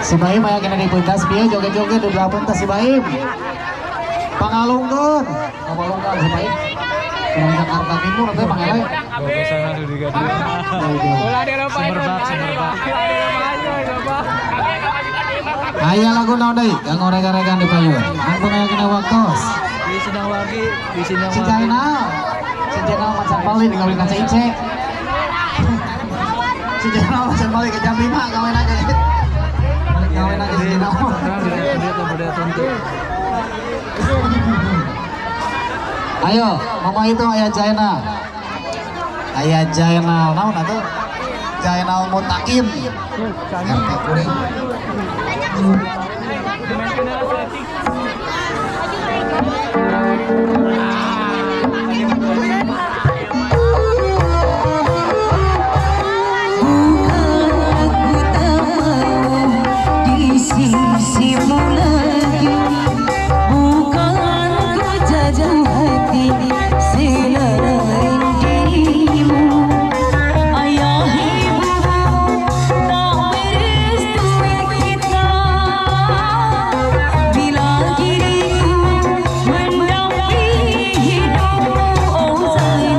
Si Baim aya kena di pentas bieu joget-joget di belah pentas si Baim. Pangalungkeun, pangalungkeun si Baim. Urang Jakarta Timur teh pangele. Semerbak, semerbak. Aya lagu naon deui kanggo rekan-rekan di payun. Mumpung aya kena waktos. Di Sindang Wargi, di Sindang Si Wargi. Jainal. Si Jainal macan balik kawin ka Ice. Si Jainal macan balik ke jam 5 kawin aja. Balik kawin aja si Jainal. Ayo, mama itu ayah Jainal. Ayah Jainal, naon atuh? Jainal Mutakin. RT kuring. Bukan aku tak mau di sisimu lagi, bukan ku jatuh hati selain dirimu. Ayah ibumu tak merestui kita, bila diriku mendampingi hidupmu. Oh Zainal.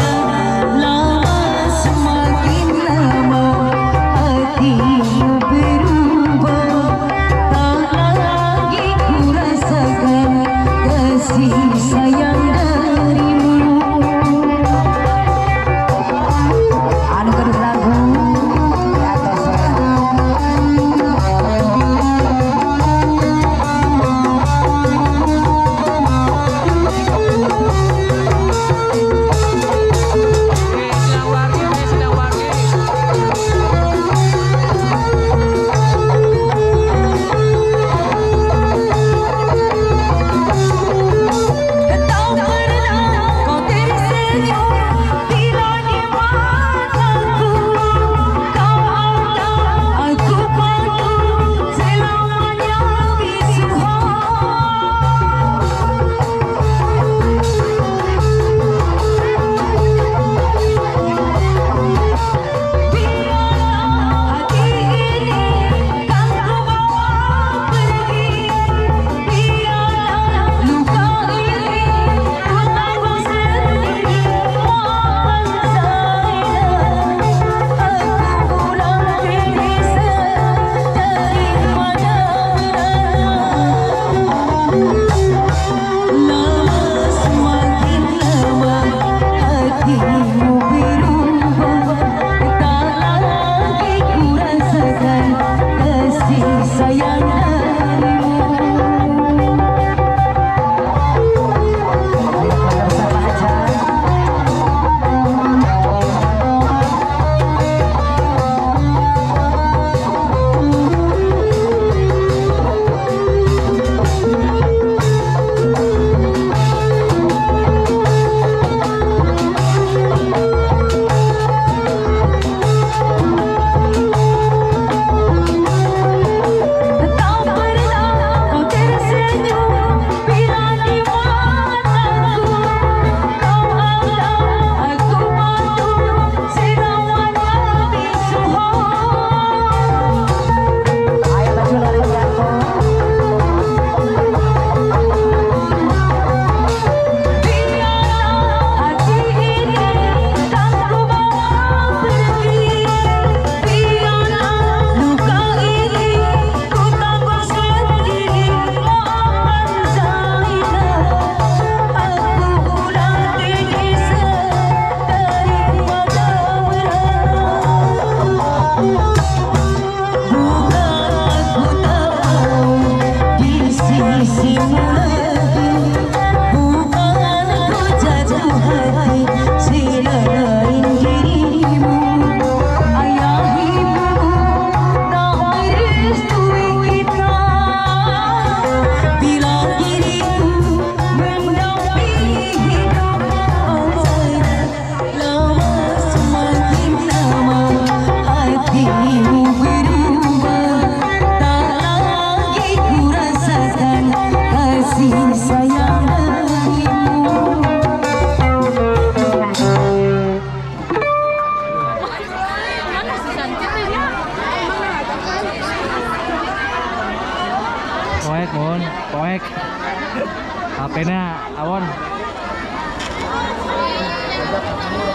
HP-nya awon.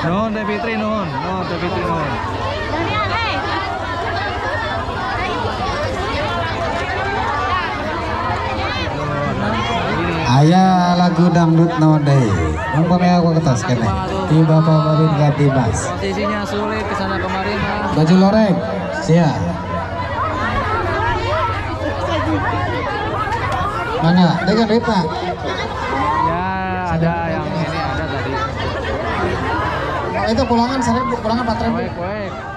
Nuhun Teh Fitri nuhun, nuhun Teh Fitri nuhun. Nuhun. Aya lagu dangdut naon deui? Mumpung aya aku kertas keneh. Ti Bapak Babin Gatimas. Posisinya sulit kesana kemarin mah. Baju loreng. Sia. Mana? Dengan duit, Pak. Ya ada yang ini ada tadi. Oh, itu pulangan 1.000, pulangan 4.000. Poek poek.